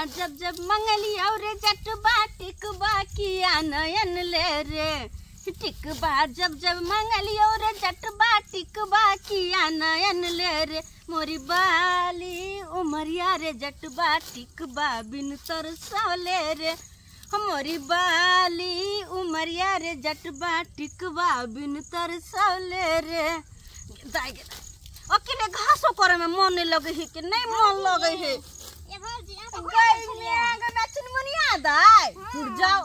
जब जब मंगली और जटबा टिकबा किया नयन ले रे टिकबा, जब जब मंगली और जटबा टिकबा किया नयन ले रे मोरी बाली उमरिया रे जटबा टिकबा बिन तरसौले रे, मोरी बाली उमरिया रे जटबा टिकबा बिन तरसौले रे। अकेले घासो करे में मन नहीं लगे है कि नहीं मन लगे है। जाओ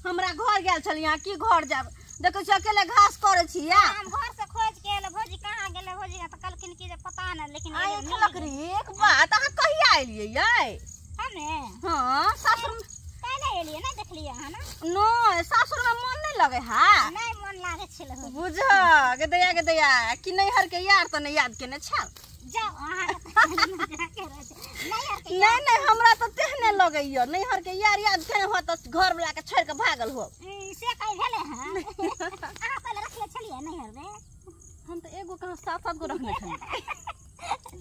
हमरा घर गेल छलियै की घर जाब देखै छी अकेले घास करै छी। हम घर से खोज के एल भौजी कहां गेलै भौजी त कहलखिन कि जे पता न, लेकिन आइ खेलक रे एक बात अहाँ कहिया एलियै यै? हमे हां सासुर काल्हि एलियै नै देखलियै अहाँ ना? नै सासुर में मन नै लगे हा? नै मन लागे छल। बुझ गे दया गे दया कि नैहर के यार त नै याद केने छल? जाओ अहाँ नहीं नहीं हमरा तो तेहने लगैया नैहर के यार याद केने हो त घर वाला के छोड़ के भागल हो। से कहि भेलै हन? अहाँ पहिले रखले छलियै नैहर में? हम त एगो कहाँ 7-7 गो रखने छलियै।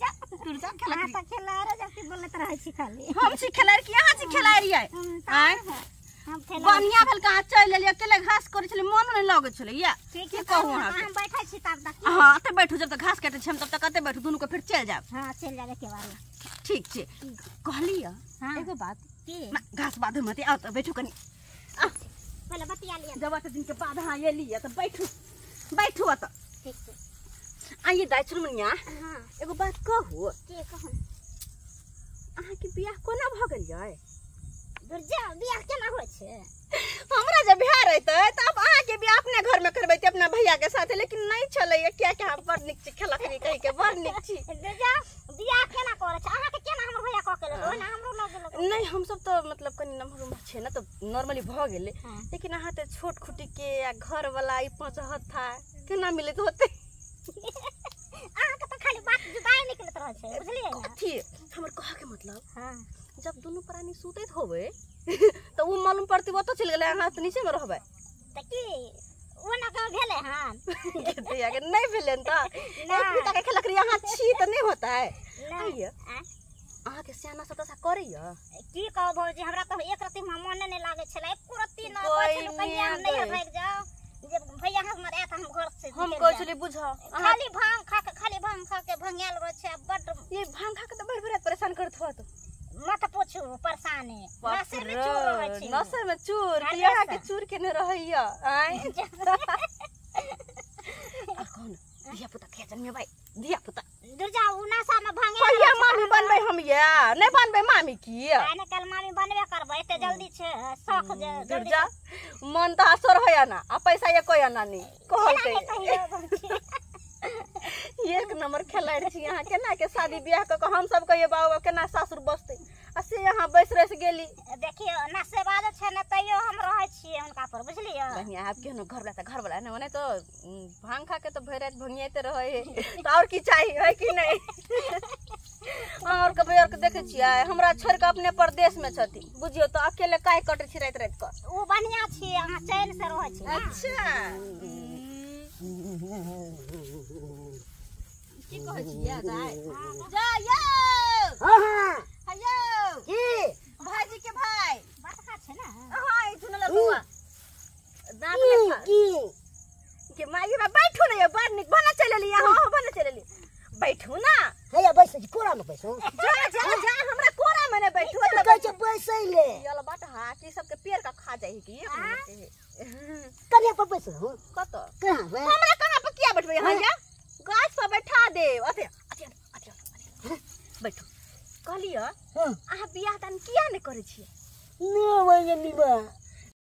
जा तू जा खेला त खेला रे जब बोलत रहै छी खाली। हम छी खेलार कि अहाँ छी खेलारियै? आय हम खेला बढ़िया भेल कहाँ चलि एलियै, अकेले घास करै छलियै मन नै लगै छलै या की कहू अहाँ हम बैठै छी तब तक। हां त बैठू जब तक घास काटै छी हम तब तक कते बैठू दुनू के फिर चलि जायब। हां चलि जायब एके बार। ठीक छै कहलियै एगो बात की? घास बाधू मत आउ त बैठू कनी पहिले बतिया लिअ। जब त दिन के बाद अहाँ एलियै त बैठू बैठू अत। ठीक छै आइए दाइ चुनमुनिया। हां एगो बात कहू? की कहू? अहाँ के बियाह कोना भ गेल यै? दुर्जा बियाह केना होइ छै? हमरा जे बियाह रहितै त आब अहाँ के बियाह अपने घर में करबैते अपना भैया के साथे, लेकिन नहीं छलै किया कि अहाँ बड़ नीक छी खेलकनी कहि के बड़ नीक छी। दुर्जा बियाह केना करै छै? अहाँ के केना हमर भैया क के लेलक ओना हमरो लग गेलक? नहीं हम सब तो मतलब कनी नमहर उमर छै ना त नॉर्मली भ गेलै, लेकिन अहाँ त छोट खुटी के आ घर वाला ई पांच हत्था केना मिलैत होतै? अहाँ के त खाली बात जुदाई निकलत रहै छै बुझलियै ना? कथी हमर कह के मतलब? हां जब दुनू प्राणी सुतैत होबै त उ मालूम पड़ती ओतऽ चलि गेलै अहाँ त नीचे में रहबै त की ओ ना गाँव भेलै हन? दैया के नहीं भेलै त एक पुता के खेलक रे अहाँ छी त नहीं होता है। आइए अहाँ के सियाना सब तसा करैया? की कहू भौजी हमरा त एक रत्ती मन नै लागै छलै एको रत्ती न कहै छलहुँ कहिया हम नैहर भागि जाउ जे भैया हमर आयत हम घर से हम कहै छली बुझ खाली भांग खा के खाली भांग खा के भंगायल रहै छै बड। ये भांग खा के त भरि भरि परेशान करत होत। मत पूछू परेशान है नशे में चूर रहै छै। नशे में चूर कि अहाँ के चूर केने रहैया? आय आ कौन धिया पुता के जन्मेबै धिया पुता? दुर्जा उ नशा में भांगे कहिया मामी बनबै हम या नहीं बनबै मामी की? आइ ने कल मामी बनबे करबै एते जल्दी छै शौख जे दुर्जा मन त असर होया ना आ पैसा एको आना नहीं कहलकै। एक नंबर खेलाड़ी छी अहाँ केना के शादी बियाह क हम सब कहिए बाबू केना सासुर बसतै आ से अहाँ बैस रस गेली। देखियो नशेबाज छै ने तैयो हम रहै छियै हुनका पर बुझलियै। बढ़िया आब केहनो घर वाला त घर वाला ने ओने तो भांग खा के तो भरि राति भंगियाते रहै है त और की चाही है कि नहीं? और कभी और के देखै छियै हमरा छोड़ के अपने परदेश में छथि बुझियो त अकेले काय कटै छी राति राति क। उ बढ़िया छी अहाँ चैन से रहै छी। अच्छा की कहै छियै दाइ? जा यौ। हां हां हेलो की भाईजी के भाई बटका छै ना? हां ई सुनल बौआ दांत में की के माई बा बैठू ना ये बड़ नीक बना चलि एलियै अहाँ बना चलि एलियै बैठू ना। हैया बैस छी कोरा में बैसू। जा जा जा हमरा कोरा में नै बैठू। कहै छै बैसै ले ये बाट हाथ ई सब के पेड़ का खा जाइ की कने पर बैसू? कत कहाँ बे हमरा कहाँ पर किया बैठबै अहाँ? जा गाछ पर बैठा देब। अथे अथे अथे बैठू कहलियै अहाँ बियाह दान किया नै करै छियै? नै वही निबा